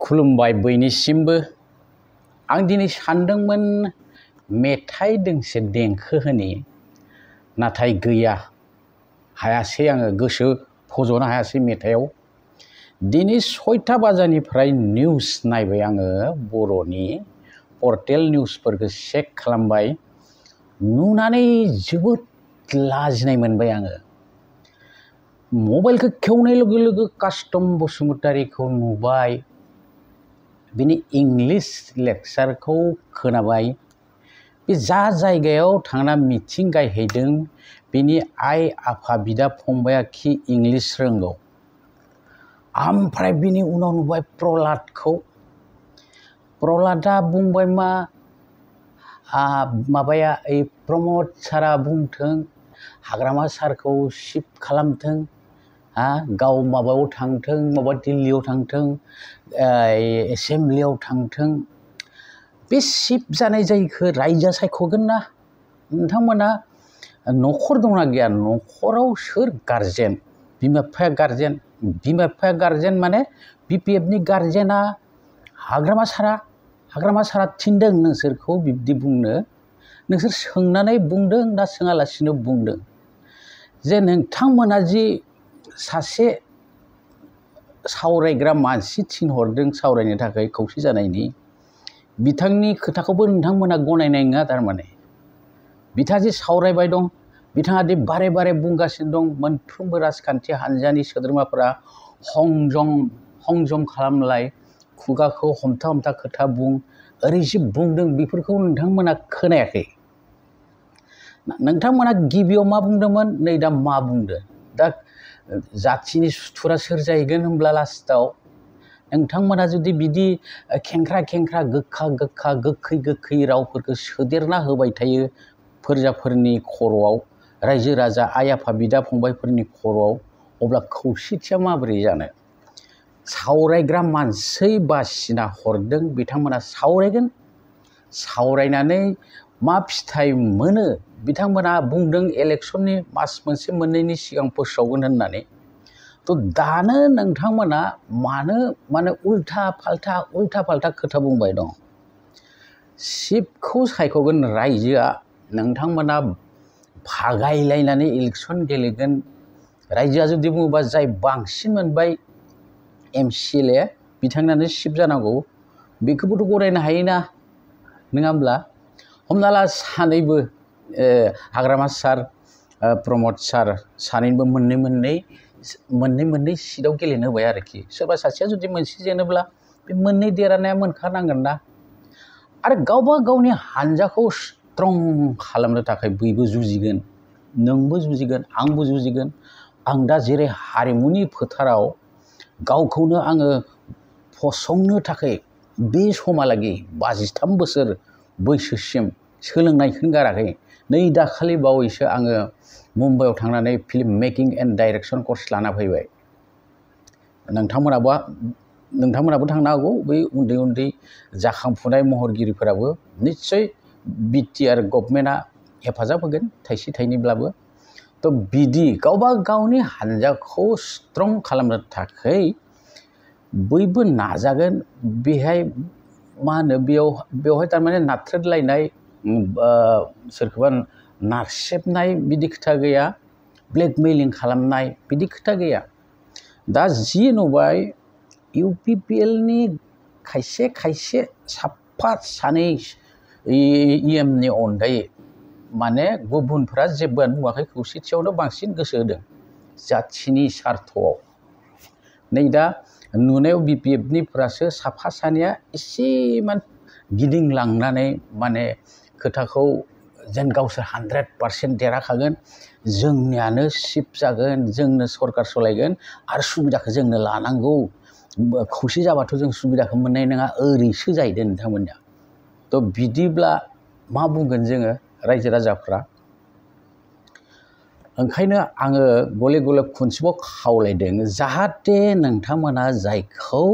खुलुमबाय बयनिसिमबो। आं दिनै सानदोंमोन मेथाइ दोंसे देंखो होनि, नाथाय गैया, हायासै आङो, गोसो फज'नो हायासै मेथाइआव। दिनै 6टा बाजानिफ्राय निउस नायबाय आङो, बर'नि पर्टेल निउसफोरखौ चेक खालामबाय, नुनानै जोबोद लाजिनाय मोनबाय आङो। मबाइलखौ खेवनाय लोगो लोगो कास्टम बसुमतारीखौ नुबाय, बिनि इंलिश लेक्चारखौ खोनाबाय। बे जा जायगायाव थांना मिथिं गायहैदों, बिनि आइ आफा बिदा फंबाया खि इंलिश रोंगौ। ओमफ्राय बिनि उनाव नुबाय प्रहलादखौ। प्रहलादा बुंबाय मा माबाया प्रमद सारा बुंथों, हाग्रामा सारखौ शिफ्ट खालामथों, गाव माबायाव थांथों, माबा दिल्लीयाव थांथों, एसेमब्लियाव थांथों। बे शिफ्ट जानाय जायखौ रायजोआ सायख'गोन ना? नोंथांमोना न'खर दंना गैया? न'खराव सोर गारजेन? बिमा बिफाया गारजेन। बिमा बिफाया गारजेन माने BPFनि गारजेना हाग्रामा सारा थिनदों नोंसोरखौ बिब्दि बुंनो? नोंसोर सोंनानै बुंदों ना सोङालासिनो बुंदों? जे नोंथांमोना जि सासे सावरायग्रा मानसि थिनहरदों सावरायनो थाखाय खौसे जानायनि, बिथांनि खोथाखौबो नोंथांमोना गनायनाय नङा थारमाने। बिथाङा जे सावरायबाय दं, बिथाङा दि बारे बारे बुंगासिनो दं, मोनफ्रोमबो राजखान्थि हान्जानि सोद्रोमाफोरा हंजम खालामलाय, खुगाखौ हमथा हमथा खोथा बुं, ओरैसो बुंदों, बेफोरखौ नोंथांमोना खोनायाखै। नोंथांमोना गिबियाव मा बुंदोंमोन, नै दा मा बुंदों? दा जाथिनि सुथुरा सोर जाहैगोन होनब्ला लास्टाव? नोंथांमोना जुदि बिदि खेंख्रा खेंख्रा गोखा गोखा गोखै गोखै रावफोरखौ सोदेरना होबाय थायो फोरजाफोरनि खर'आव, रायजो राजा आइ आफा बिदा फंबायफोरनि खर'आव, अब्ला खौसेथिया माबोरै जानो? सावरायग्रा मानसि बासिना हरदों, बिथांमोना सावरायगोन। सावरायनानै मा फिथाइ मोनो? बिथांमोना बुंदों इलेक्सननि मास मोनसे मोननैनि सिगां फोसावगोन होननानै। दानो नोंथांमोना मानो उल्था फाल्था खोथा बुंबाय दं? चिफखौ सायख'गोन रायजोआ, नोंथांमोना भागायलायनानै इलेक्सन गेलेगोन। रायजोआ जुदि बुङोबा जाय बांसिन मोनबाय MCLA, बिथांनानो चिफ जानांगौ, बेखौबोथ' गनायनो हायोना, नङा होमब्ला? हमना ला सानैबो हाग्रामा सार, प्रमद सार सानैबो मोननै सिटआव गेलेनो होबाय आरोखि। सोरबा सासेया जुदि मोनसे जेनोब्ला बे मोननै देरहानाया मोनखानांगोन ना। आरो गावबा गावनि हानजाखौ स्ट्रं खालामनो थाखाय बयबो जुजिगोन, नोंबो जुजिगोन, आंबो जुजिगोन। आं दा जेरै हारिमुनि फोथाराव गावखौनो आङो फसंनो थाखाय बे समहालागै 53 बोसोर बैसोसिम सोलोंनायखौनो गाराखै। नै दाखालि बावैसो आङो मुम्बाइआव थांनानै film making and direction course लाना फैबाय। नोंथांमोनाबो थांनो हागौ। बै उन्दै उन्दै जाखांफुनाय महरगिरिफोराबो निस्सय BTR गभर्नमेन्टआ हेफाजाब होगोन, थाइसे थाइनैब्लाबो। बिदि गावबा गावनि हानजाखौ स्ट्रं खालामनो थाखाय बयबो नाजागोन। बेहाय मा होनो, बेवहाय थारमाने नाथ्रोदलायनाय, सोरखौबा नारसेबनाय बिदि खोथा गैया, ब्लेकमेलिं खालामनाय बिदि खोथा गैया। दा जि नुबाय UPPLनि खायसे साफा सानै EMनि अनगायै माने गुबुनफ्रा जेबोआनो नुवाखै, खौसेथियावनो बांसिन गोसो होदों जाथिनि सार्थआव। नै दा नुनायाव BPFनिफ्रासो साफा सानैया एसेमान गिदिंलांनानै माने खोथाखौ जेन गावसोर 100% देरहाखागोन, जोंनियानो चिफ जागोन, जोंनो सरकार सालायगोन आरो सुबिदाखौ जोंनो लानांगौ, खौसे जाबाथ' जों सुबिदाखौ मोननाय नङा, ओरैसो जाहैदों नोंथांमोननिया। बिदिब्ला मा बुंगोन जोङो रायजो राजाफ्रा? ओंखायनो आङो गले गले खनसेबाव खावलायदों, जाहाथे नोंथांमोना जायखौ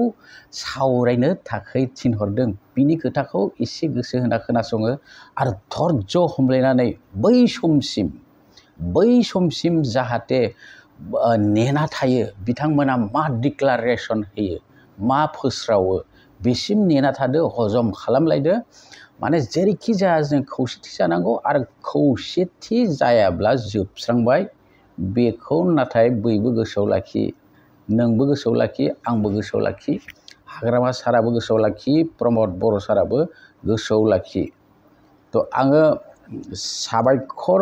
सावरायनो थाखाय थिनहरदों बिनि खोथाखौ एसे गोसो होना खोनासङो आरो धर्ज हमलायनानै बै समसिम जाहाथे नेना थायो। बिथांमोना मा डिक्लारेसन होयो, मा फोस्रावो, बेसिम नेना थादो हजम खालामलायदो माने जेरैखि जाया जों खौसेथि जानांगौ आरो खौसेथि जायाब्ला जोबस्रांबाय बेखौ नाथाय बयबो गोसोआव लाखि नोंबो गोसोआव लाखि आंबो गोसोआव लाखि हाग्रामा साराबो गोसोआव लाखि प्रमद बर' साराबो गोसोआव लाखि तो आङो साबायखर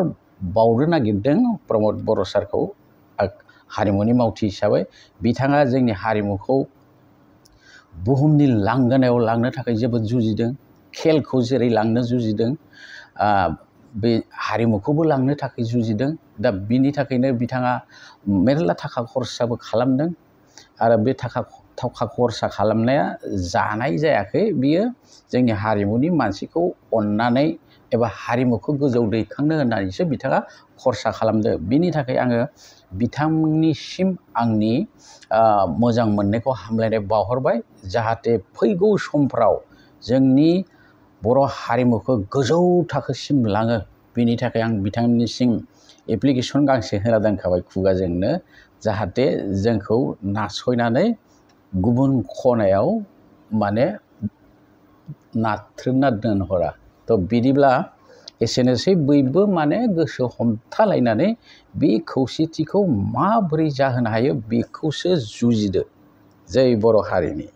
बावनो नागिरदों प्रमद बर' सारखौ हारिमुनि मावथि हिसाबै बिथाङा जोंनि हारिमुखौ बुहुमनि लांगोनायाव लांनो थाखाय जोबोद जुजिदों खेलखौ जेरै लांनो जुजिदों बे हारिमुखौबो लांनो थाखाय जुजिदों दा बिनि थाखायनो बिथाङा मेरला थाखा खरसाबो खालामदों आरो बे थाखा खरसा खालामनाया जानाय जायाखै बियो जोंनि हारिमुनि मानसिखौ अननानै एबा हारिमुखौ गोजौ दैखांनो होननानैसो बिथाङा खरसा खालामदों बिनि थाखाय आङो बिथांनिसिम आंनि मोजां मोननायखौ हामलायनाय बावहरबाय जाहाथे फैगौ समफ्राव जोंनि बर' हारिमुखौ गोजौ थाखोसिम लाङो बिनि थाखाय आं बिथांनिसिम एप्लिकेसन गांसे होना दोनखाबाय खुगाजोंनो जाहाथे जोंखौ नासयनानै गुबुन खनायाव माने नाथ्रोदना दोनहरा तो बिदिब्ला एसेनोसै बयबो माने गोसो हमथालायनानै बे खौसेथिखौ माबोरै जाहोनो हायो बेखौसो जुजिदो जै बर' हारिनि